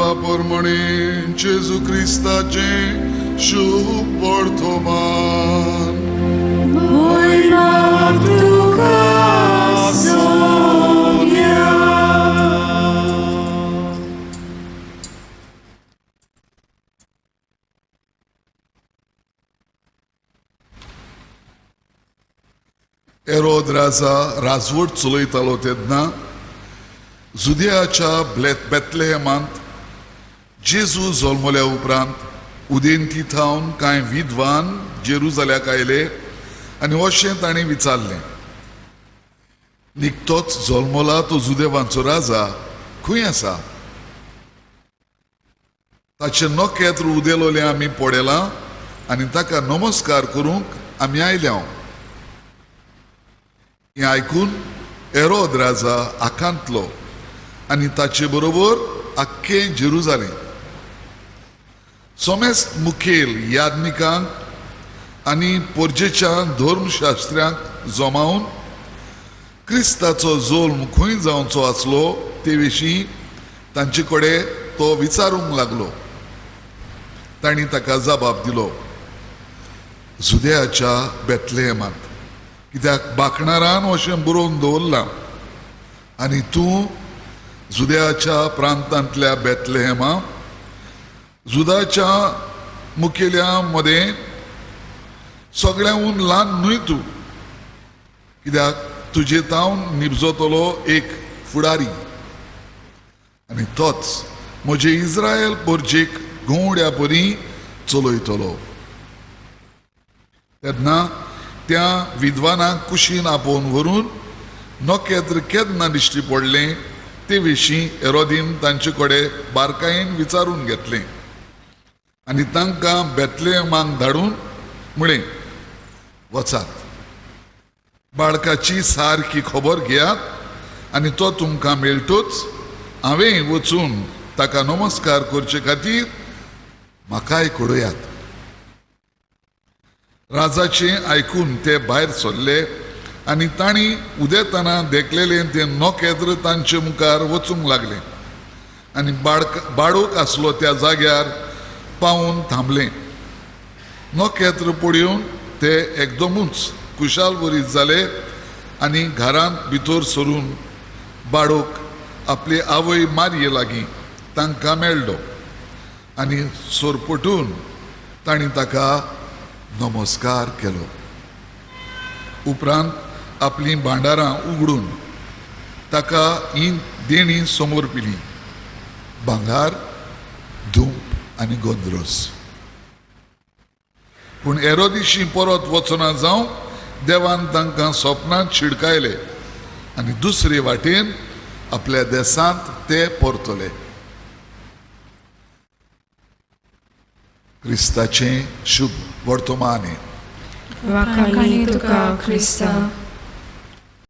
नांवा प्रमाणे जेजू क्रिस्ताचें शुभ वर्तमान. म्हयमा तुका सोम्या. एरोद राजा राजवट चलयतालो तेन्ना जुदयाच्या बेतलेहमांत जेजू जल्मल्या उपरांत उदेंती थावन कांय विद्वान जेरुजाल्याक आयले आनी अशें तांणी विचारलें, निकतोच जल्मला तो जुदेवांचो राजा खंय आसा? ताचें नखेत्र उदेलोलें आमी पळयलां आनी ताका नमस्कार करूंक आमी आयल्या. हें आयकून एरोद राजा आकांतलो आनी ताचे बरोबर आख्खें जेरुजालें. समेस्त मुखेल याज्ञिकांक आनी पोरजेच्या धर्मशास्त्र्यांक जमावन क्रिस्ताचो जोल्म खंय जावचो आसलो ते विशीं तांचे कडेन तो विचारूंक लागलो. तांणी ताका जबाब दिलो, जुदयाच्या बेतलेहमांत, कित्याक बाकणारान अशें बरोवन दवरलां, आनी तूं जुदयाच्या प्रांतांतल्या बेतलेहमा, जुदाच्या मुखेल्या मदें सगळ्यांहून ल्हान न्हय तूं, कित्याक तुजे तावन निबजतलो एक फुडारी आनी तोच म्हजे इस्रायल पोरजेक गंवड्या परी चलयतलो. तेन्ना त्या विद्वानाक कुशीन आपोवन व्हरून नखेत्र केन्ना दिश्टी पडलें ते विशीं एरोदीन तांचे कडेन बारकायेन विचारून घेतलें आनी तांकां बेतलेहमाक धाडून म्हळें, वचात, बाळकाची सारकी खबर घेयात आनी तो तुमकां मेळटूच हांवें वचून ताका नमस्कार करचे खातीर म्हाकाय कळयात. राजाचें आयकून ते भायर सरले आनी तांणी उदेतना देखलेलें तें नखेत्र तांचे मुखार वचूंक लागलें आनी बाळूक आसलो त्या जाग्यार पावून थांबलें. नखेत्र पळोवन ते एकदमूच खुशाल बरीत जाले आनी घरांत भितर सरून बाळूक आपली आवय मारये लागीं तांकां मेळ्ळो आनी सोरपटून तांणी ताका नमस्कार केलो. उपरांत आपलीं भांडारां उगडून ताका ही देणी समोर पिली, भांगार, धूप आनी गोंद्रोस. पूण एरोदिशी परत वचना जावं देवान तांकां सपनांत शिडकायले आनी दुसरे वाटेन आपल्या देसांत ते परतले. क्रिस्ताचें शुभ वर्तमान. वाखाणी तुका क्रिस्ता.